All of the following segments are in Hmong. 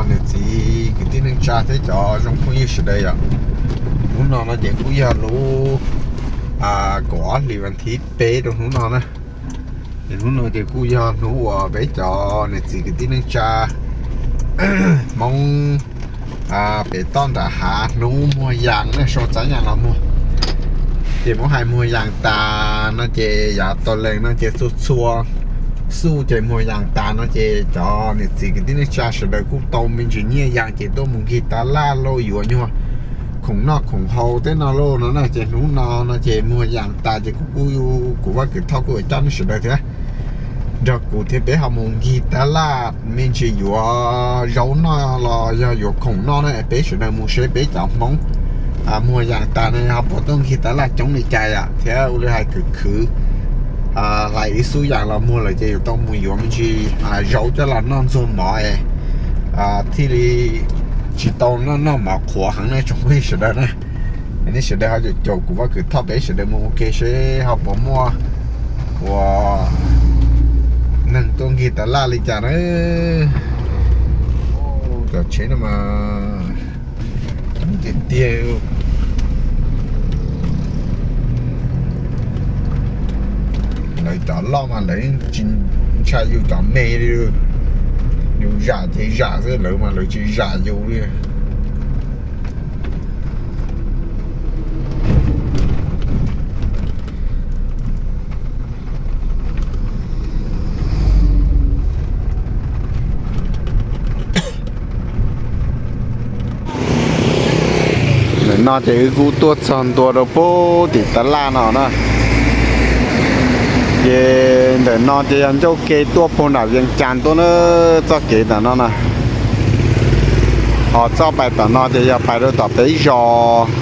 Niam txiv kwv tij neej tsa thiab cov zoo phooj ywg sawv daws yom, hnub no no ces kuj yog lub kaum ob hlis vas thib peb rau hnub no na. Ces hnub no ces kuj yog hnub uas peb cov niam txiv kwv tij neej tsa Hmoob pem toj nram hav hnub muag yas na, sau txav yas los muag. Ces muab hais muag yas tas no ces yav tau lees no ces txhua txhua xuj ces muag yas tas no ces cov niam txiv kwv tij neej tsa sawv daws kuj tau me ntsis nyiaj yas ces tuaj mus nkig tas laj lauj, yuav nyuag khoom noj khoom haus tej no lauj no na. Ces hnub no no ces muag yas tas ces kuv kuj, kuv Vaj Kwv Thoj kuj yuav coj nej sawv daws thiab nrog kuv thiab peb ho mus nkig tas laj me ntsis yuav zaub noj los yog yuav khoom noj na. Peb sawv daws mus seb peb cov Hmoob muag yas tas no ho puas tuaj nkig tas laj coob li cas yom, thiab ua li hais khwv khwv hlais ib xub yas los muag lawm ces yuav tau mus yuav me ntsis zaub coj los noj ntxuag mov es thiaj li tsis tau noj noj mov qhuav heev na tsoom phooj ywg sawv daws na. Nej sawv daws ho caum caum kuv Vaj Kwv Thoj peb sawv daws mus ua ke seb ho puas muaj ua neeg tuaj nkig tas laj li cas na. Cov tsheb no mas coob tiag tiag. Lawv cov loj mas lawv tsis ntshai yus cov me li. Yus zam ces zam xwb, lawv mas lawv tsis zam yus li. Ntawm no ces wb kuj tuaj txog ntua rau pem tim tas laj no na. Ces ntawm no ces yog ncauj ke tuaj puag nram Vias Cas tuaj na, txoj kev ntawm no na. Ho txoj pais tom no ces yog pais rau tom peb zos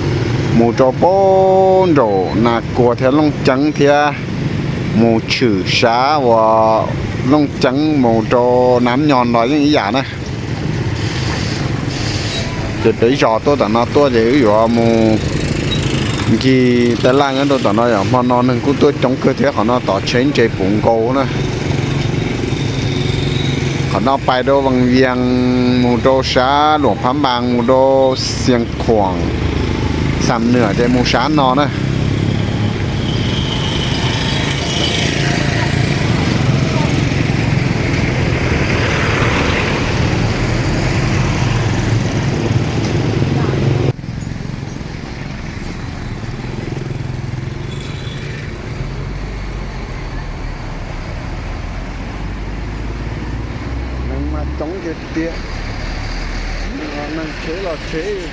mus rau pem nraum Nas Kuas thiab Looj Ceeb thiab mus tshwm sab uas Looj Ceeb mus rau Nab Nyos los yeej ib yam na. Ces peb zos tuaj tom no tuaj ces wb yuav mus nkig tas laj nyob rau tom no yom. Hmo no neeg kuj tuaj coob kawg thiab, qhov no tod tsheb ntse puv nkaus na. Qhov no pais rau Vaj Vias, mus rau sab Luam Phab Npas, mus rau Xias Khuam, Xam Nwm ces mus sab no na. Neeg mas coob tiag tiag, neeg tsheb los tsheb.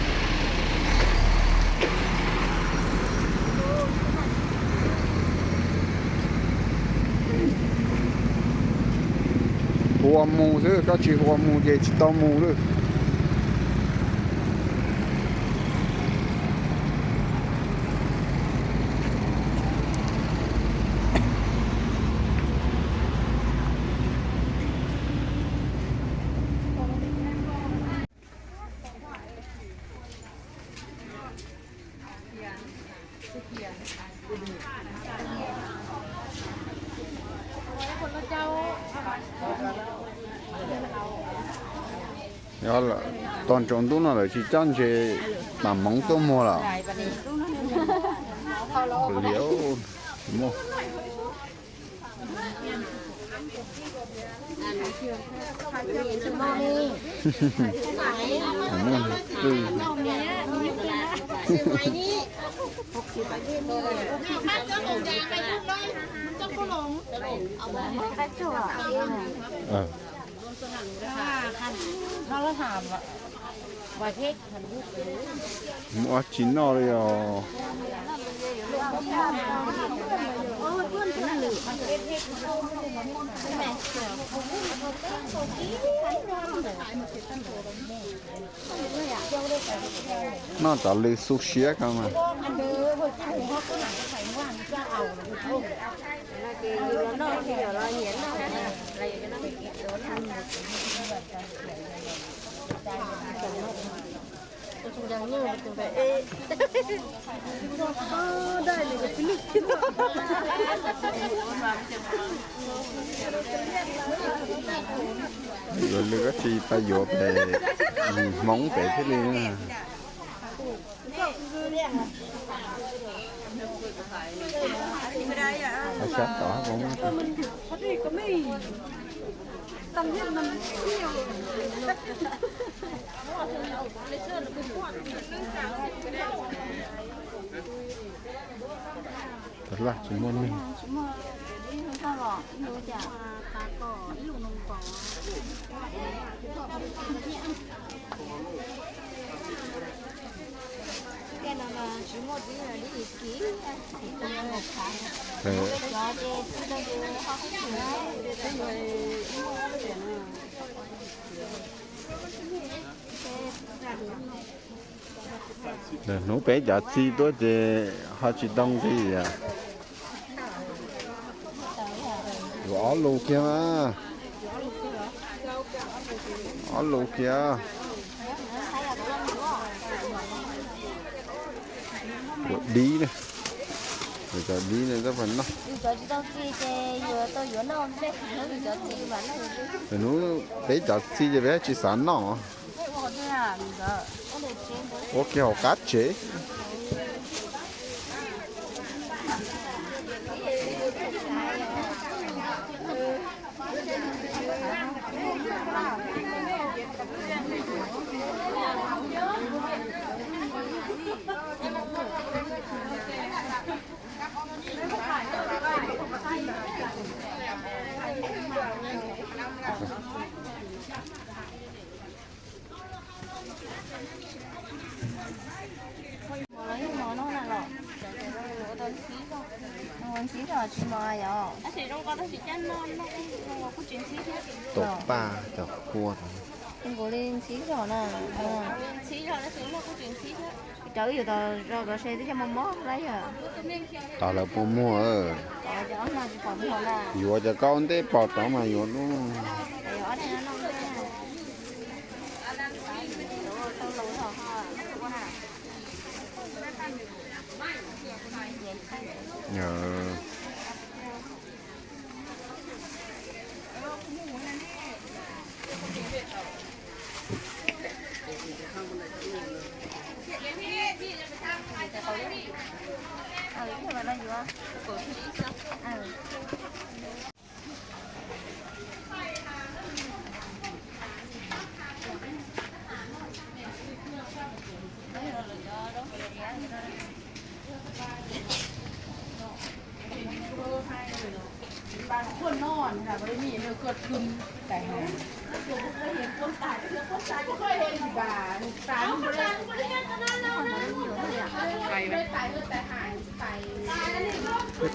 Hu ua mus xwb, koj tsis hu ua mus ces tsis tau mus lawm. Tog ntsaus ntuj no lawv tsis coj ntses mam moov tuaj muag lawm. Liam, muaj Muaj tsis noj li os. Noj cov lw xu siab ko mas. Yuav lwm koj tsis pab yuav pem Hmoob pem thiaj li na. Sab tod. Tab laj tsis muaj neeg. Hnub peb cov txiv tuaj ces ho tsis tau nqi. Yuav ob lus kiag mas. Ob lus kiag. Yuav dib na. Cov dib ne tab pab noj. Hnub peb cov txiv ces peb tsis xav noj. Ua kiag hauv qab tsev. Mov los yeej mov no na los? Ntxhib los tsis mov yom? Tom paj cov kua. Nkaus li ntxhib zog na. Cov wb yuav tau zog tau se twb coj mus mob lawm yom. Tos lawv puas muag. Yuav cov koj ntej pom tod mas yuav lub.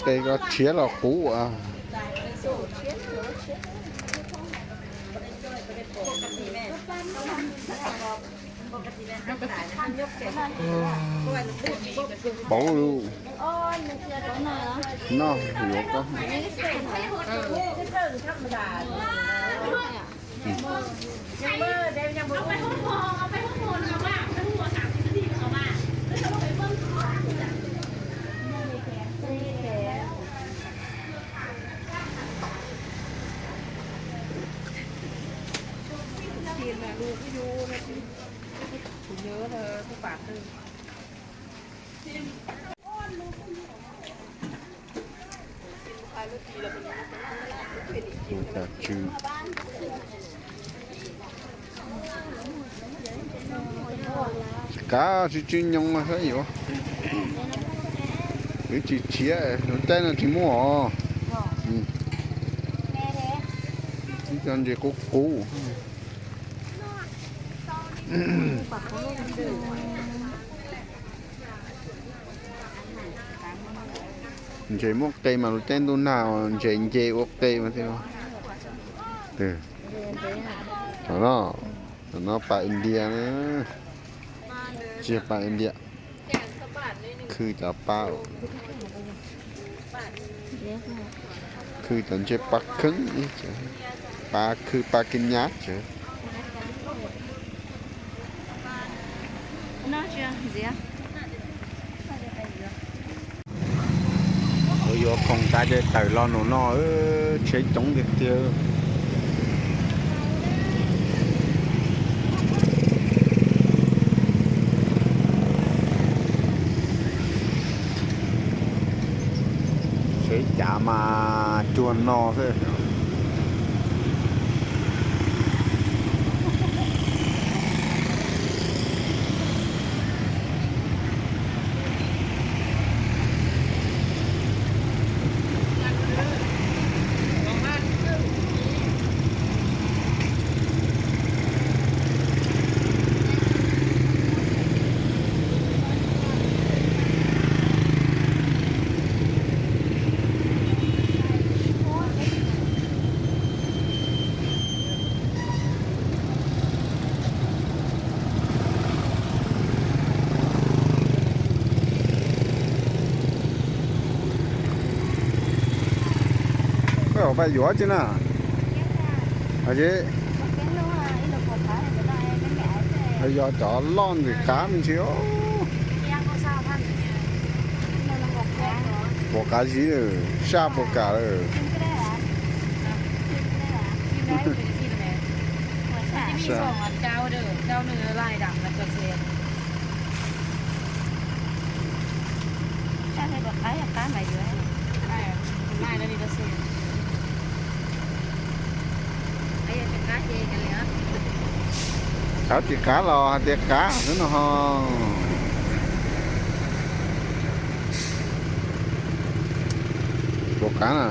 Tej ko tshiab los qub as. Pauv lus. Noj yuav koj. Tus xya tsw. Tsis kav, tsis tsw nyoos saib yuav. Wb tsis tshiab, lub caij no tsis muaj os. Ib co ntses qub qub. Ntses muaj qe mas lub caij ntuj nag ntses nce ua qe mas thiaj. Tam no, tam no pas India na. Tsis yog pas India. Khwv cov pas, khwv cov ntses pas kheeb, pas khwv pas kis nyab tsev. Yuav khoom tas ces tawm los nram no, tsheb coob tiag tiag. Tsheb cav mas cuag no xwb. Peb yuav tsi na? Yog cov loj ntxim qab me ntsis. Puas qav zib, saj puas kam lawm. Qab tsis qab los hais tias qab xwb no ho. Puas qab na?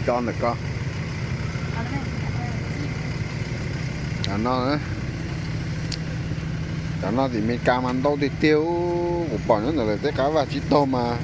Cov ntawm ko. Cov no, cov no tim Amelikas mas ntau tiag tiag, kuv pom nyob ntawm lawv tej qab vaj tsib taug mas.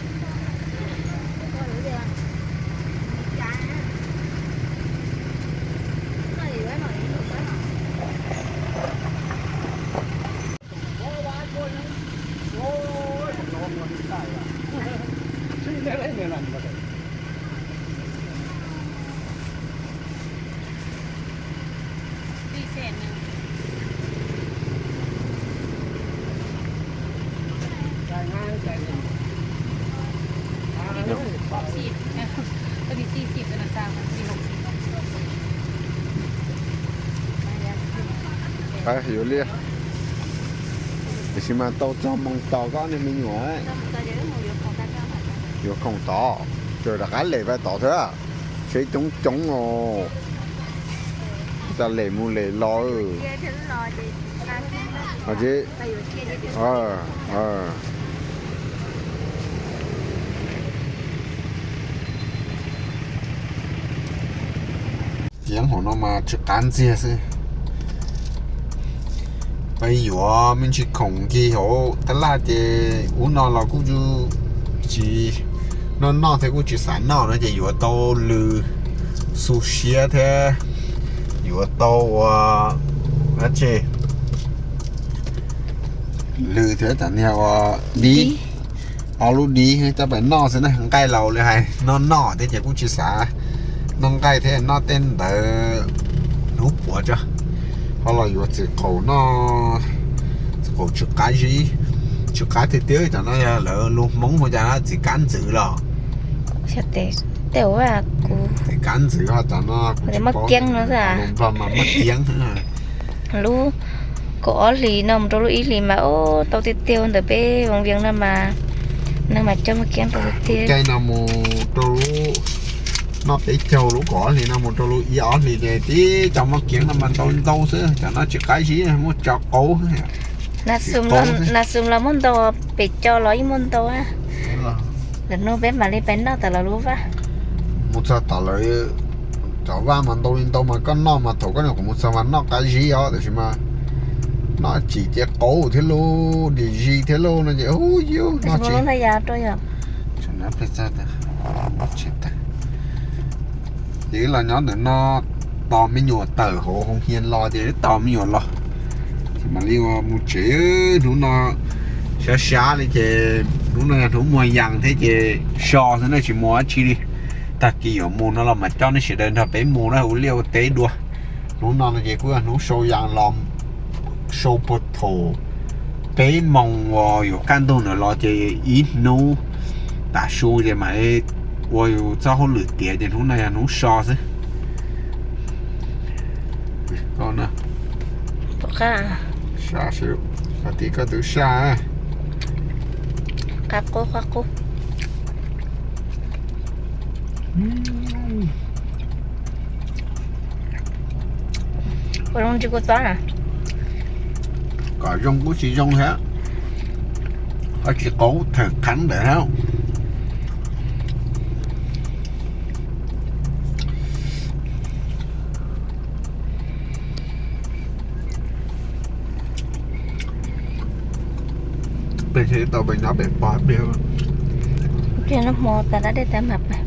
Yuav li, tiam sis mas tau txog moos tos koj niag me nyuam yuav khoom tod, ces rov qab lem pais tod thiab. Tsheb coob coob os, tas lem mus lem los. Yeeb hauv no mas tsw qav ntxiag xwb. Peb yuav me ntsis khoom ncig hauv tab laj ces ub no los kuj tsis noj noj thiab kuj tsis xav noj no ces yuav tau lws xu siab thiab yuav tau ua dab tsi, lws thiab cov niag ua dib, ob lub dib coj pais noj xwb na. Nqaij laus li hais noj noj thiab ces kuj tsis xav noj nqaij thiab, noj tej ntawd hnub puav tso. Ho los yuav txiv qaub no, txiv qaub tsw qab zib, tsw qab tiag tiag. Cov no yog lawv lus Hmoob hu cas txiv kab ntxwv los? Txiv kab ntxwv ho cov no kuv tsis paub, lus Nplog mas maj kiab. Lub kaum ob hlis no mus rau lub ib hlis mas ub tau tiag tiag ntawm peb Voos Vias no mas, neeg mas coj maj kiab tau tiag tiag. Caij no mus rau lub, noj peb caug lub kaum ob hlis no mus rau lub ib ob hlis ces tib cov maj kiab no mas ntau ntau xwb, cov no tsis qab zib, muaj tso qaub. Na xum los muaj ntau, pem co los yeej muaj ntau. Lwm hnub peb mam li pais noj tom lawv lub vaj. Mus txog tom lawv cov vaj mas ntau li ntau mas koj noj mas thaum koj nyuam qhuav mus txog mas noj qab zib os, tiam sis mas noj tsim ces qaub thiab lauj, dim zis thiab lauj no ces ub yus noj tsis. Ces wb los nyob ntawm no tos me nyuam tawm hauv hoo hias los ces wb tos me nyuam los ces mam li mus tsev. Hnub no sab sab li ces Hnub no yog hnub muag yas thiab ces so xwb na, tsis muag dab tsi li. Tag kis yuav mus no los mas coj nej sawv daws nrog peb mus na, ua liaj ua teb dua. Hnub no no ces kuj yog hnub sau yas los, sau puag thaum peb moos uas yuav kaj ntug ntawd los ces ib hnub tav su ces mam ua yus txoj hauj lwm tiav, ces hnub no yog hnub so xwb. Koj na, sab, koj tib koj twb sab. Qab qub, qab qub. Ua zoo tsis kua txob na. Kom zoo kuj tsis zoo thiab, ho tsis qaub theem qheeb ntawd thiab. Peb thiaj tau peb nyob pem pog peb. Nag hmo tas dab dej tas mas pem,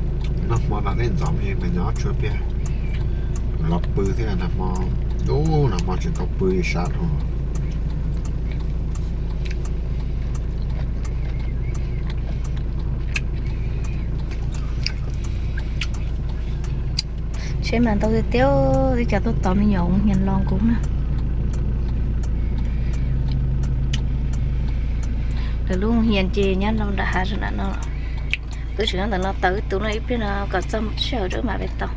nag hmo tas dej ntxov pem mas nyob tshuav peb los pw thiab. Nag hmo, ub, nag hmo tsis tau pw sab dhau. Tsheb mas ntau tiag tiag, twb cov tuaj tos me nyuam ua hias los kuv na. Lawv lub hias ces nyob rau nram hav zoov nram no. Twb tseem nyob ntawm no tau ib tug no, ib pliag no kom txog sij hawm rau mam li tau.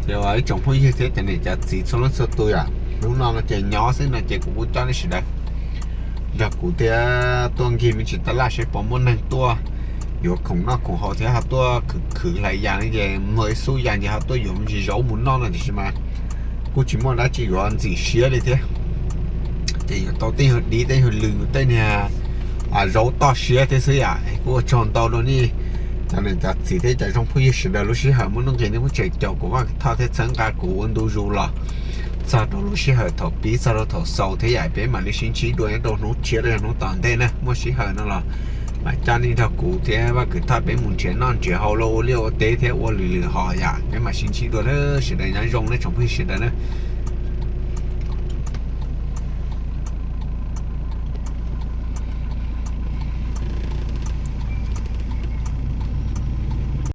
Ces ib tsoom phooj ywg thiab cov niam cov txiv txhua leej txhua tus yom, hnub no no ces nyob xwb no ces kuv kuj coj nej sawv daws nrog kuv thiab tuaj nkig me ntsis taj laj seb puas muaj neeg tuaj yuav khoom noj khoom haus thiab ho tuaj khwv khwv hlais yas no ces muag ib xub yas ces ho tuaj yuav me ntsis zaub mus noj no tiam sis mas kuj tsis muaj dab tsi yuav ntxim siab li thiab. Ces yuav tau tej yug dib tej yug lws tej niag zaub toj siab thiab xwb yom. Kuj ua tsaug ntau rau nej cov niam cov txiv thiab cov zoo phooj ywg sawv daws lub sij hawm muaj nuj nqis nej kuj tseem caum kuv Vaj Kwv Thoj thiab txhawb nqa kuv ua ntu zus los txog rau lub sij hawm thaum pib txog rau thaum xaus thiab yom. Peb mam li sib ntsib dua nyob rau hnub tshiab los yog hnub tom ntej na, muaj sij hawm no los mam coj nej nrog kuv thiab Vaj Kwv Thoj peb mus nrhiav noj nrhiav haus los ua liaj ua teb thiab ua lwm lwm hom yom. Peb mam sib ntsib dua na, sawv daws nyob zoo nej tsoom phooj ywg sawv daws na.